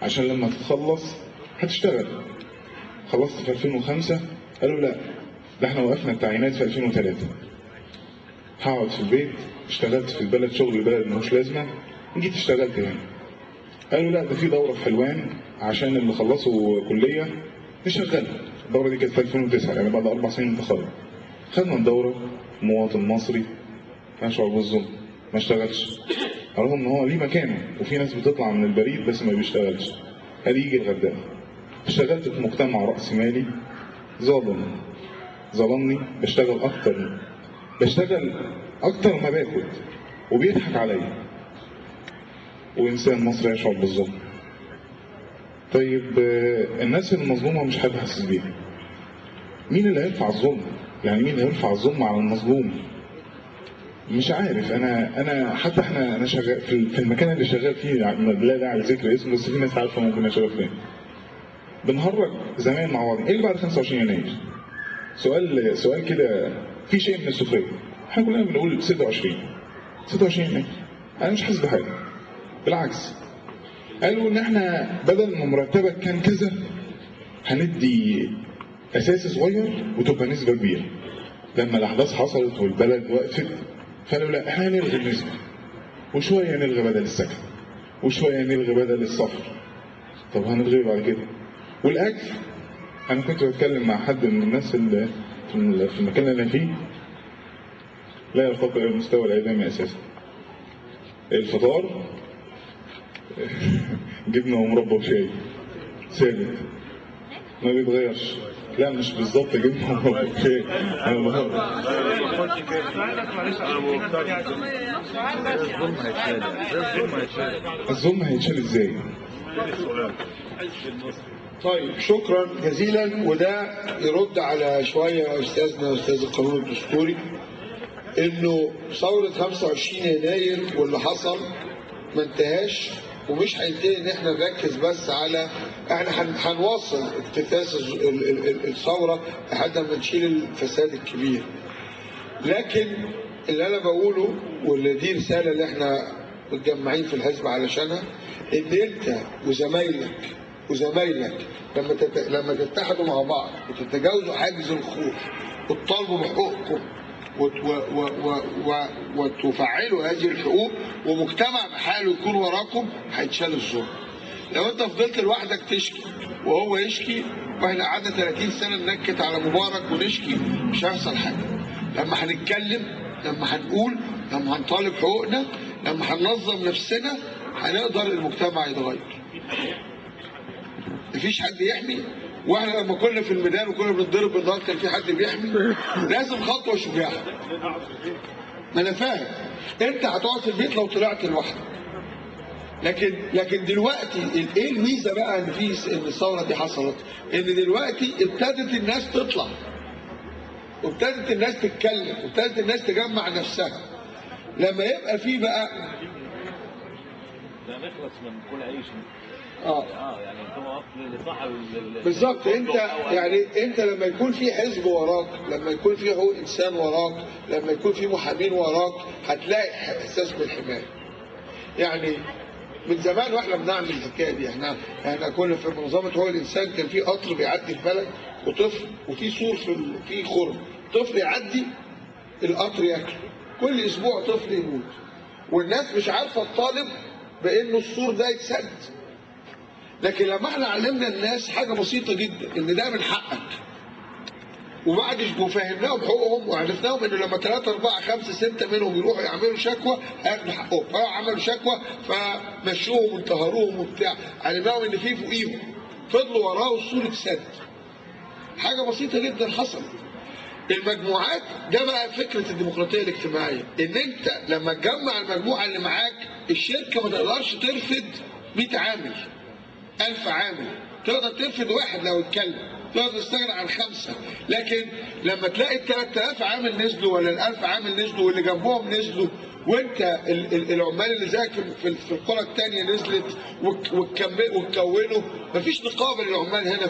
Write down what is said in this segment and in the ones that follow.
عشان لما تتخلص هتشتغل. خلصت في 2005، قالوا لا ده احنا وقفنا التعيينات في 2003. هقعد في البيت، اشتغلت في البلد شغل البلد ملوش لازمه، جيت اشتغلت هنا. قالوا لا ده في دوره في حلوان عشان اللي خلصوا كليه نشغلها. الدورة دي كانت في 2009، يعني بعد 4 سنين من التخرج. خدنا الدورة، مواطن مصري يشعر بالظلم، ما اشتغلش، رغم ان هو ليه مكانه وفي ناس بتطلع من البريد بس ما بيشتغلش. ادي يجي الغردقه. اشتغلت في مجتمع رأسمالي ظالم، ظلمني، بشتغل اكتر، بشتغل اكتر ما باخد، وبيضحك عليا. وانسان مصري يشعر بالظلم. طيب الناس المظلومة مش حد حاسس بيها. مين اللي هيرفع الظلم؟ يعني مين اللي هيرفع الظلم على المظلوم؟ مش عارف. انا حتى انا شغال في المكان اللي شغال فيه، لا داعي لذكر اسمه بس في ناس عارفه ممكن انا شغال فين. بنهرج زمان مع بعض، ايه اللي بعد 25 يناير؟ سؤال كده في شيء من السخرية. احنا كلنا بنقول 26 يناير. انا مش حاسس بحاجة، بالعكس. قالوا ان احنا بدل ما مرتبك كان كذا هندي اساسي صغير وتبقى نسبه كبيرة. لما الاحداث حصلت والبلد وقفت فقالوا لا احنا هنلغي النسبة، وشوية نلغي بدل السكن، وشوية نلغي بدل السفر. طب هنلغي بعد كده؟ والاكل، انا كنت بتكلم مع حد من الناس اللي في المكان اللي انا فيه، لا يرتقي الى المستوى الاعدامي اساسا. الفطار جبنه ومربى وشاي ثابت ما بيتغيرش. لا مش بالظبط جبنه ومربى وشاي، انا بهرب. الظلم هيتشال ازاي؟ طيب شكرا جزيلا. وده يرد على شوية استاذنا استاذ القانون الدستوري، انه ثورة 25 يناير واللي حصل ما انتهاش ومش هينتهي ان احنا نركز بس على احنا هنواصل اكتثاث الثورة لحد ما نشيل الفساد الكبير. لكن اللي انا بقوله واللي دي رسالة اللي احنا متجمعين في الحزب علشانها، ان انت وزمايلك لما تتحدوا مع بعض وتتجاوزوا حاجز الخوف وتطالبوا بحقوقكم وتفعلوا هذه الحقوق ومجتمع بحاله يكون وراكم، هيتشال الظلم. لو انت فضلت لوحدك تشكي وهو يشكي، واحنا قعدنا 30 سنة ننكت على مبارك ونشكي، مش هيحصل حاجة. لما هنتكلم، لما هنقول، لما هنطالب حقوقنا، لما هننظم نفسنا، هنقدر المجتمع يتغير. مفيش حد يحمي. واحنا لما كنا في الميدان وكنا بنضرب بالنار كان في حد بيحمي؟ لازم خطوة شجاعة. ما انا فاهم انت هتقعد في البيت لو طلعت لوحدك، لكن دلوقتي ايه الميزة بقى ان في ان الثورة دي حصلت؟ ان دلوقتي ابتدت الناس تطلع، وابتدت الناس تتكلم، وابتدت الناس تجمع نفسها. لما يبقى في بقى ده نخلص من كل عيش. يعني انت بالظبط. انت يعني انت لما يكون في حزب وراك، لما يكون في حقوق انسان وراك، لما يكون في محامين وراك، هتلاقي احساس بالحمايه. يعني من زمان واحنا بنعمل الحكاية دي، احنا كنا في منظمة حقوق الانسان، كان في قطر بيعدي في بلد وطفل، وفي سور في خرم، طفل يعدي القطر ياكله، كل اسبوع طفل يموت، والناس مش عارفه تطالب بانه السور ده يتسد. لكن لما احنا علمنا الناس حاجة بسيطة جدا، ان ده من حقك، وبعد وفهمناهم حقوقهم وعرفناهم انه لما 3 4 5 6 منهم يروحوا يعملوا شكوى هياخدوا حقهم، فراحوا عملوا شكوى فمشوهم وانتهروهم وبتاع، علمناهم ان في فوقيهم، فضلوا وراه والسور اتسد. حاجة بسيطة جدا حصلت. المجموعات ده بقى فكرة الديمقراطية الاجتماعية، ان انت لما تجمع المجموعة اللي معاك، الشركة ما تقدرش ترفد 100 عامل، 1000 عامل، تقدر ترفد واحد لو اتكلم، تقدر تستغنى عن 5، لكن لما تلاقي ال 3000 عامل نزلوا ولا ال 1000 عامل نزلوا واللي جنبهم نزلوا، وانت العمال اللي زيك في القرى الثانية نزلت وتكونوا، مفيش نقابة للعمال هنا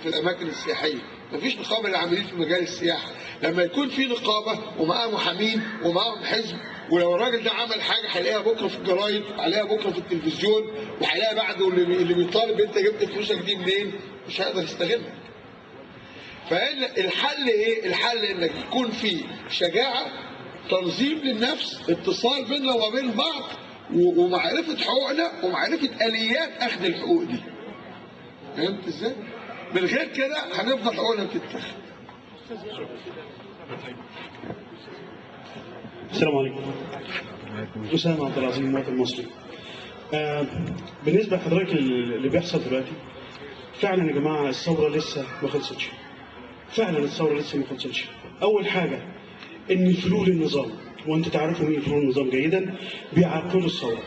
في الاماكن السياحية، مفيش نقابة للعاملين في مجال السياحة. لما يكون في نقابة ومعاها محامين ومعاهم حزب ولو الراجل ده عمل حاجة هيلاقيها بكره في الجرايد، هيلاقيها بكره في التلفزيون، وهيلاقي بعده اللي بيطالب انت جبت فلوسك دي منين، مش هيقدر يستغلك. فالحل ايه؟ الحل انك يكون في شجاعة، تنظيم للنفس، اتصال بيننا وبين بعض، ومعرفة حقوقنا ومعرفة اليات اخذ الحقوق دي. فهمت ازاي؟ من غير كده هنفضل حقوقنا بتتاخد. السلام عليكم. أسامة عبد العظيم، مواطن مصري. بالنسبة لحضرتك اللي بيحصل دلوقتي، فعلا يا جماعة الثورة لسه ما خلصتش. فعلا الثورة لسه ما خلصتش. أول حاجة إن فلول النظام، وأنت تعرفوا مين فلول النظام جيدا، بيعرقلوا الثورة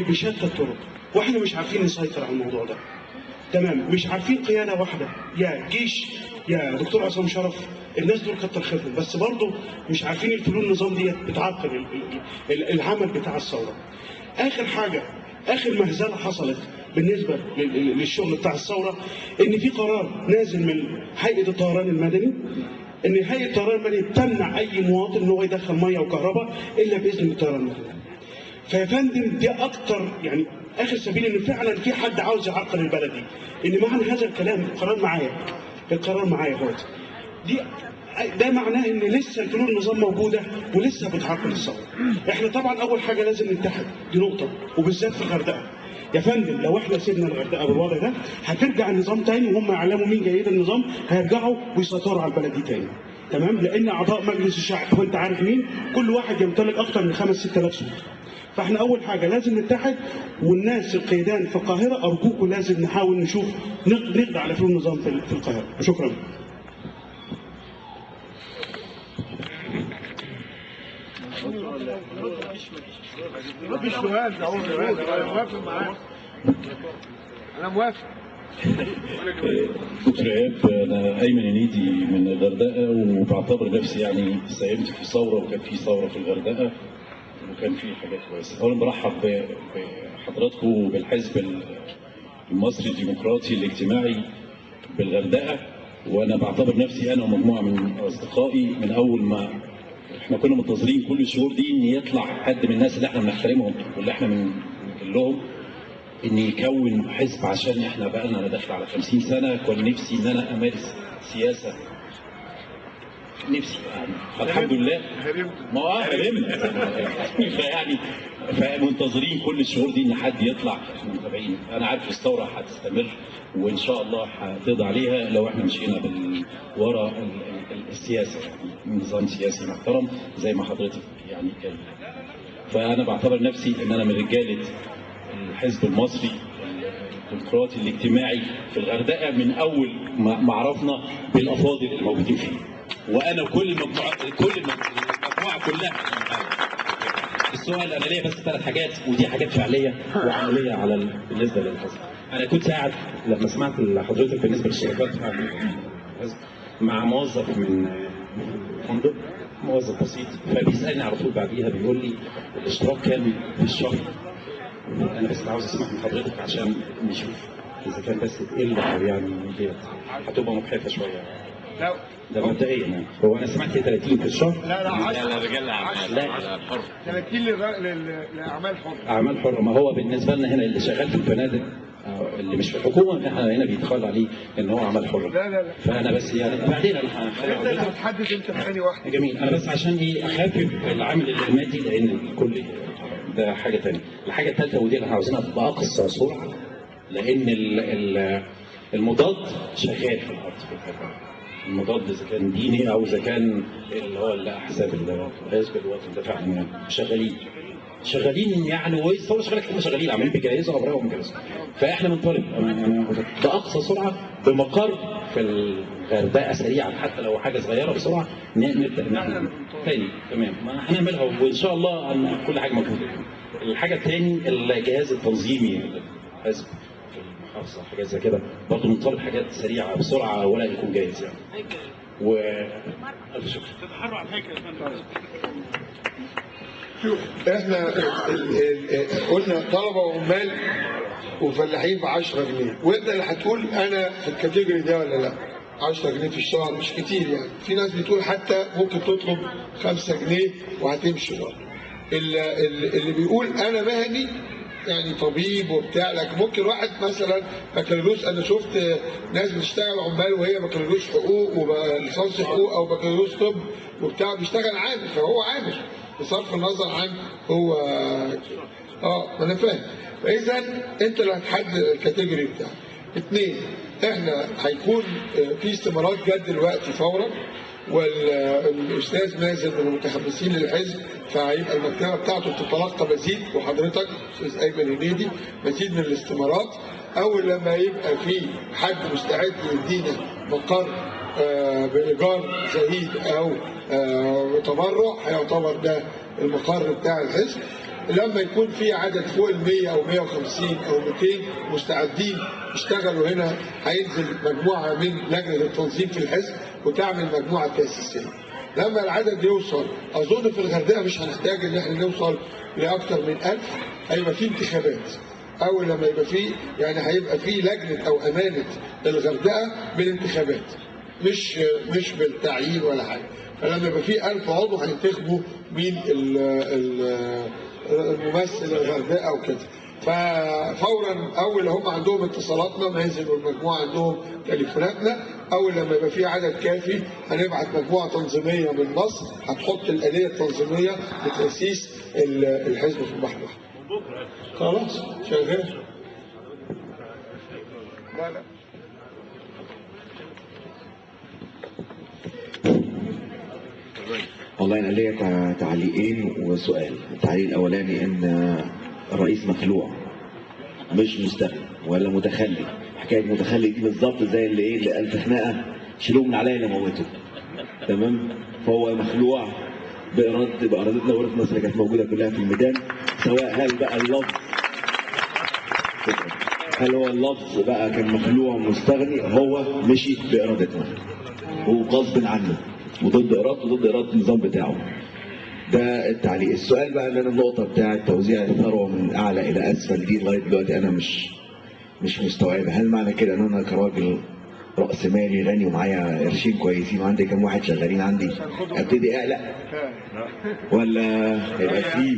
بشتى الطرق، وإحنا مش عارفين نسيطر على الموضوع ده. تمام، مش عارفين قيادة واحدة، يا جيش يا دكتور عصام شرف، الناس دول كتر خيرهم، بس برضه مش عارفين الفلول النظام ديت بتعرقل العمل بتاع الثورة. اخر حاجة، اخر مهزله حصلت بالنسبة للشغل بتاع الثورة، ان في قرار نازل من هيئة الطيران المدني، ان هيئة الطيران المدني بتمنع اي مواطن ان هو يدخل مية وكهرباء الا باذن الطيران المدني. فيا فندم دي اكتر يعني اخر سبيل ان فعلا في حد عاوز يعرقل البلد دي. ان معنى هذا الكلام، القرار معايا، القرار معايا اهوت، دي ده معناه ان لسه الفلول النظام موجودة ولسه بتعرقل الثورة. احنا طبعا اول حاجة لازم نتحد، دي نقطة، وبالذات في الغردقه. يا فندم لو احنا سيبنا الغردقه بالوضع ده هترجع النظام تاني، وهم يعلموا مين جيد النظام، هيرجعوا ويسيطروا على البلد دي تاني. تمام؟ لان اعضاء مجلس الشعب وانت عارف مين، كل واحد يمتلك اكتر من 5-6 آلاف صوت. فاحنا اول حاجة لازم نتحد، والناس القيدان في القاهرة ارجوكم لازم نحاول نشوف نقضي على فلول النظام في القاهرة. شكرا. مفيش سؤال، ده هو انا موافق معاك، انا موافق. دكتور ايهاب، انا ايمن هنيدي من الغردقه، وبعتبر نفسي يعني ساهمت في ثورة، وكان في ثورة في الغردقه وكان في حاجات كويسة. اولا برحب بحضراتكم وبالحزب المصري الديمقراطي الاجتماعي بالغردقه، وانا بعتبر نفسي انا ومجموعة من اصدقائي من اول ما احنا كنا منتظرين كل الشهور دي ان يطلع حد من الناس اللي احنا بنحترمهم واللي احنا بنقول ان يكون حزب، عشان احنا بقالنا انا داخل على 50 سنة، كان نفسي ان انا امارس سياسة، نفسي يعني، فالحمد لله ما هو هرمت فيعني فمنتظرين كل الشهور دي ان حد يطلع، احنا متابعين. انا عارف الثورة هتستمر وان شاء الله هتقضي عليها لو احنا مشينا ورا السياسة، يعني نظام سياسي محترم زي ما حضرتك يعني كان. فانا بعتبر نفسي ان انا من رجاله الحزب المصري الديمقراطي الاجتماعي في الغردقه من اول ما عرفنا بالافاضل الموجودين فيه، وانا كل المجموعة كلها. السؤال انا ليا بس 3 حاجات، ودي حاجات فعليه وعملية على بالنسبة للحزب. انا كنت قاعد لما سمعت لحضرتك بالنسبة للشركات الحزب مع موظف من فندق، موظف بسيط، فبيسالني على طول بعديها بيقول لي الاشتراك كام في الشهر؟ انا بس عاوز اسمع من حضرتك عشان نشوف اذا كان بس تقل او يعني ديت هتبقى مجحفه شوية. لا ده مبدئيا يعني هو انا سمعت 30 في الشهر. لا لا 10، لا رجال اعمال، لا حر، 30 لاعمال حره. اعمال حره، ما هو بالنسبة لنا هنا اللي شغال في الفنادق اللي مش في الحكومة احنا هنا بيتخلى عليه ان هو اعمال حره. لا لا لا. فانا بس يعني بعدين انا انت اللي هتحدد انت في انهي واحدة. جميل، انا بس عشان ايه اخفف العامل المادي لان الكل ده حاجة ثانية. الحاجة الثالثة ودي اللي احنا عاوزينها باقصى سرعة، لان المضاد شغال في الارض في الغردقه. المضاد اذا كان ديني او اذا كان اللي هو الاحزاب الحزب الوطني ده فعلا يعني شغالين يعني، والثورة شغالة كتير، شغالين عمالين بيجهزوا اوراقهم بيجهزوا. فاحنا بنطالب باقصى سرعة بمقر في الغردقه سريعا، حتى لو حاجة صغيرة بسرعة نبدا نعمل تاني. تمام، ما هنعملها وان شاء الله ان كل حاجة موجودة. الحاجة الثاني الجهاز التنظيمي للحزب في المحافظة، حاجات زي كده برضه بنطالب حاجات سريعة بسرعة ولا يكون جاهز يعني. و الف شكر. تتحروا على الهيكل يا فندم. شوف احنا قلنا طلبه وعمال وفلاحين ب 10 جنيه، وانت اللي هتقول انا في الكاتيجوري ده ولا لا. 10 جنيه في الشهر مش كتير يعني، في ناس بتقول حتى ممكن تطلب 5 جنيه وهتمشي برضه. اللي بيقول انا مهني يعني طبيب وبتاع، لكن ممكن واحد مثلا بكالوريوس، انا شفت ناس بتشتغل عمال وهي بكالوريوس حقوق وليسانس حقوق او بكالوريوس طب وبتاع، بيشتغل عامل، فهو عامل بصرف النظر عن هو ما انا فاهم. فاذا انت اللي هتحدد ال category بتاعك. اثنين، احنا هيكون في استمارات جد دلوقتي فورا، والاستاذ مازن من المتحمسين للحزب، فهيبقى المكتبة بتاعته بتتلقى مزيد، وحضرتك استاذ ايمن هنيدي مزيد من الاستمارات. اول لما يبقى في حد مستعد يدينا مقر بايجار زهيد او تبرع، هيعتبر ده المقر بتاع الحزب. لما يكون في عدد فوق ال 100 او 150 او 200 مستعدين يشتغلوا هنا، هينزل مجموعة من لجنة التنظيم في الحزب وتعمل مجموعة تاسيسيه. لما العدد يوصل، اظن في الغردقه مش هنحتاج ان احنا نوصل لاكثر من 1000، هيبقى في انتخابات. اول لما يبقى في، يعني هيبقى في لجنة او امانه الغردقه بالانتخابات، مش بالتعيين ولا حاجة. فلما يبقى في 1000 عضو هينتخبوا مين الممثل الغردقه وكده. ففورا اول هم عندهم اتصالاتنا، مازن والمجموعة عندهم تليفوناتنا، اول لما يبقى في عدد كافي هنبعت مجموعة تنظيميه من مصر هتحط الالية التنظيمية لتاسيس الحزب في البحر الاحمر. خلاص شغال. لا لا والله انا ليا تعليقين وسؤال. التعليق الاولاني ان الرئيس مخلوع مش مستغني ولا متخلي. حكاية متخلي دي بالظبط زي اللي ايه اللي قال في خناقه شيلوه من عليا لموته، تمام؟ فهو مخلوع بارادتنا وارادة مصر اللي كانت موجودة كلها في الميدان، سواء هل بقى اللفظ، هل هو اللفظ بقى كان مخلوع مستغني، هو مشي بارادتنا وغصب عنه وضد ارادته وضد اراده النظام بتاعه. ده التعليق. السؤال بقى ان انا النقطة بتاعه توزيع الثروة من اعلى الى اسفل دي لغاية دلوقتي انا مش مستوعبها. هل معنى كده ان انا كراجل راس مالي غني ومعايا قرشين كويسين وعندي كام واحد شغالين عندي ابتدي اقلق، ولا هيبقى في؟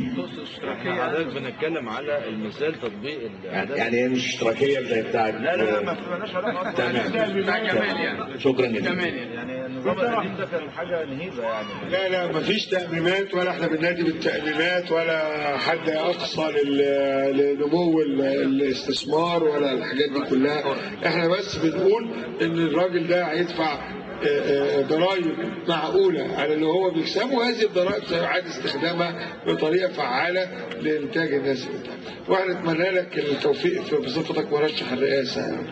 احنا حضرتك بنتكلم على المثال تطبيق يعني هي مش اشتراكية زي بتاعت، لا لا لا ما لناش علاقة. تمام، شكرا جزيلا. يعني النظام القديم ده كان حاجة نهيبه يعني. لا لا مفيش تأميمات، ولا احنا بننادي بالتأميمات، ولا حد اقصى لنمو الاستثمار ولا الحاجات دي كلها. احنا بس بنقول ان الراجل ده هيدفع ضرائب معقولة على اللي هو بيكسبه، وهذه الضرائب سيعاد استخدامها بطريقة فعاله لانتاج الناس. واحنا نتمنى لك التوفيق في بصفتك مرشح الرئاسة يعني.